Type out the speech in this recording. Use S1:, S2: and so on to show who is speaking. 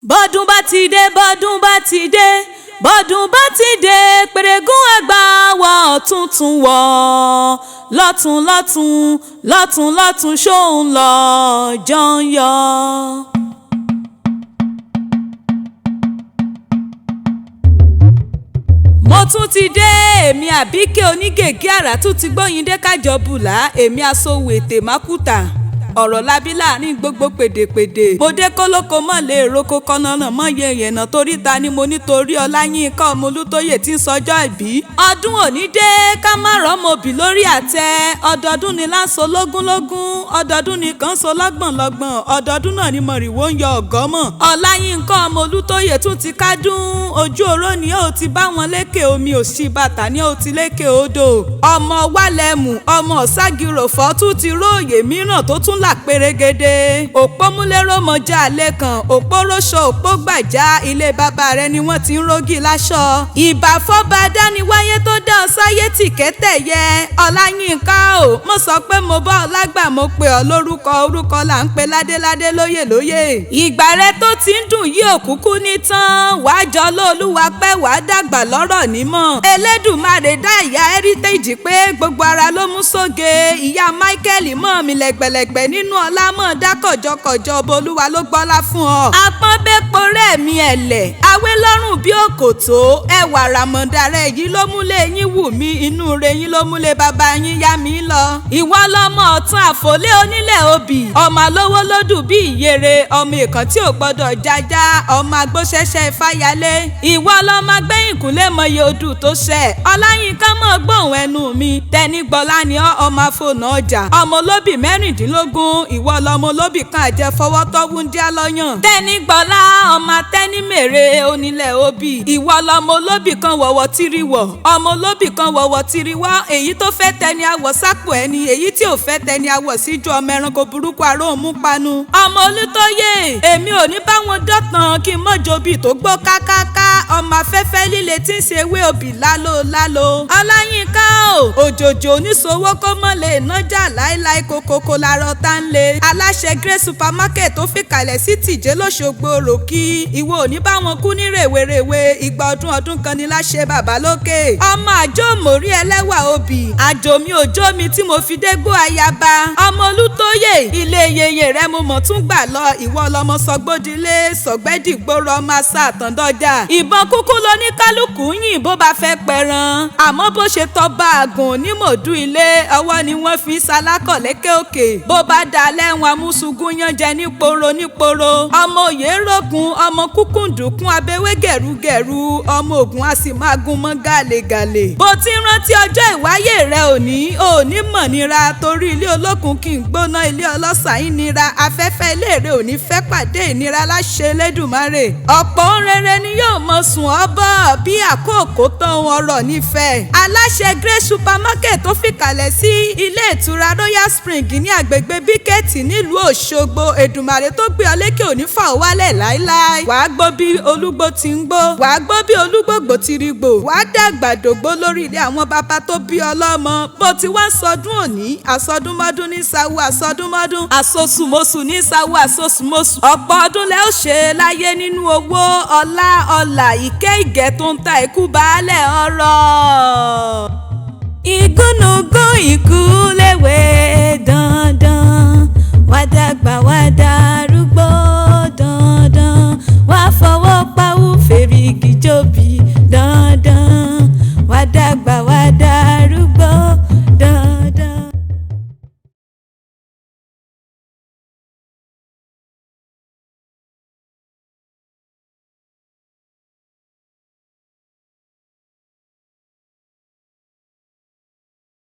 S1: Bọ́dún bá ti dé, bọ́dún bá ti dé, bọ́dún bá ti dé, pèrègùn àgbà wọ̀ tuntun wọ̀ lọ́tún lọ́tún lọ́tún lọ́tún ṣóun lọ jọ ń yọ. Mo tún ti dé, èmi Àbíkẹ́ onígègé àrà tún ti gbóyin dé kájọ bùlá, èmi aṣòwò ètè mákùtà ọ̀rọ̀ labí láàrin gbogbo pèdèpèdè. Mo dé kólókó mọ̀ lè roko kọ́nà mọ̀ yẹ̀yẹ̀nà torí ta ni mo nítorí Ọláyínká ọmọ Olútóyè tí ń sọjọ́ ìbí. Ọdún òní dé ká má rọ́mọbì lórí àtẹ. Ọdọọdún ni láǹso lógúnlógún, ọdọọdún ni kàn so lọ́gbọ̀nlọ́gbọ̀n, ọdọọdún náà ni mọ̀rìwó ń yọ ọ̀gọ́mọ̀. Ọláyínká ọmọ Olútóyè tún ti kádùn, ojú oró ni ó ti bá wọn lékè omi, òṣì bàtà ni ó ti lékè odò. Ọmọ wálẹ̀mù, ọmọ ọ̀ságiròfọ́ tún ti róòyè mìíràn tó tún là pérégede. Òpómúléró mọjà lẹ́kàn, òpóróṣọ òpógbàjá, ilé bàbá rẹ ni wọ́n ti ń rógì láṣọ. Ìbà fọ́ba dániwáyé tó dá ọ sáyé tìkẹ́tẹ̀ yẹ. Ọláyínká o, mo sọ pé mo bá ọ lágbà, mo pè ọ lórúkọ, orúkọ là ń pe ládéládé lóyè lóyè. Ìgbà rẹ tó ti ń dùn yí òkúkú ní tán, wàá jọ lóòlúwa pẹ́, wàá dàgbà lọ́rọ̀ nímọ̀. Elédùmarè dá ìyá Heritage pé gbogbo ara ló mú sóge. Ìyá Michael mọ̀ mi lẹ́gbẹ̀lẹ́gbẹ̀ nínú ọlá mọ̀ dá kọ̀jọkọ̀jọ, bolúwa ló gbọ́lá fún ọ. Apọ́nbépo rẹ̀ mi ẹ̀lẹ̀, awé lọ́rùn bí òkòtó, ẹwà ràmọ̀dà rẹ̀ yìí ló múlé yín wù mí, inú rẹ̀ yín ló múlé bàbá yín yá mi lọ. Ìwọ lọmọ ọ̀tún àfọlé onílẹ̀ obì, ọmọ alówó lódù bí ìyèrè, ọmọ ìkàn tí ò gbọdọ̀ jájá, ọmọ agbóṣẹ́ṣẹ́ ìfáyalé. Ìwọ lọmọ agbẹ́yìnkùnlé mọye odù tó ṣẹ̀. Ọláyínká mọ̀ gbóhùn ẹnu mi, tẹnigbọ́lá ni ọ́, ọmọ afọ̀nà ọjà, ọmọ olóbì 16, ìwọ lọmọ olóbì kan àjẹ fọwọ́ tọ́wú ń díá lọ́yàn. Tẹ́nigbọ́lá ọmọ atẹ́nímèrè onílẹ̀ obì, ìwọ lọmọ olóbì kan wọ̀wọ̀ tírí wọ̀, ọmọ olóbì kan wọ̀wọ̀ tírí wọ́, èyí tó fẹ́ tẹni awọ̀ sápò ẹni, èyí tí ò fẹ́ tẹni awọ̀ síjú, ọmọ ẹranko burúkú aróhùn panu. Ọmọ Olútóyè, èmi ò ní bá wọn dọ̀tàn kí n mọ̀jọ́bì tó gbó kákáká, ọmọ afẹ́fẹ́ líle tí ń ṣe ewé obì lálo lálo. Ọláyínká o, òjòjò oníṣòwò kó mọ̀ lè nájà láéláé, kókókó larọ tá ń le. Aláṣẹ Grace Supermarket tó fìkàlẹ̀ sí tìjẹ́ lọ́sọ̀gbọ̀ ròkì, ìwọ ò ní bá wọn kú ní rèwerèwe, ìgbà ọdún ọdún kan ni láṣẹ bàbá lókè. Ọmọ àjọ mórí ẹlẹ́wà obì, àjò mi òjò mi tí mo fi dégbò ayaba. Ọmọ Olútóyè, ilé yeye rẹ mo mọ̀ tún gbà lọ, ìwọ lọmọ sọgbódilé sọgbẹ́dìgbòrò, ọmọ àṣà àtàndọ́jà. Ìbọn kúkú ló ní kálukú yìn bó bá fẹ́ pẹran, àmọ́ bó ṣe tọ́ bá àgùn ní mòdú ilé, ọwọ́ ni wọ́n fi ń salákọ̀lẹ́kẹ́ òkè. Bó bá dalẹ̀ wọn amúṣugún yán jẹ níporo níporo. Ọmọ òye rògùn, ọmọ kúkúndùnkún abẹ́wé gẹ̀rúgẹ̀rú, ọmọ ògùn a sì máa gún mọ́ gàlégàlé. Bó ti rántí ọjọ́ ìwáyé rẹ òní, òní mọ̀ nira torí ilé olókun kì í gbóná, ilé ọlọ́sà yín nira, afẹ́fẹ́ ilé rẹ òní fẹ́ pàdé ìnira láṣẹ Elédùmarè. Ọ̀pọ̀ ohun rere ni yóò mọ sùn ọ́ bọ̀ bí àkókò tán ọrọ̀ nífẹ̀ẹ́. Aláṣẹ Grace Supermarket tó fìkàlẹ̀ sí ilé ìtura Royal Spring ní àgbègbè Bíkẹ́ẹ̀tì nílùú Òṣogbo, Èdùmàrè tó gbé ọ lékè òní fà ó wálẹ̀ láéláé. Wàá gbó bí olúgbó ti ń gbó, wàá gbó bí olúgbògbò ti rí gbò, wàá dàgbà dògbó lórí ilé àwọn bàbá tó bí ọlọ́mọ. Bó ti wá ń sọdún òní, àsọdúnmọ́dún ní sawu àsọdúnmọ́dún, àsosùmọ́sù ní sawu àsosùmọ́sù. Ọ̀pọ̀ ọdún lẹ ó ṣe láyé nínú owó, ọlá, ọlà, ìkẹ́ ìgẹ̀ tó ń ta ikú baálẹ̀ ọrọ̀. Ìgúnnugún ikú léwe dandan, wá dàgbà wá darúgbó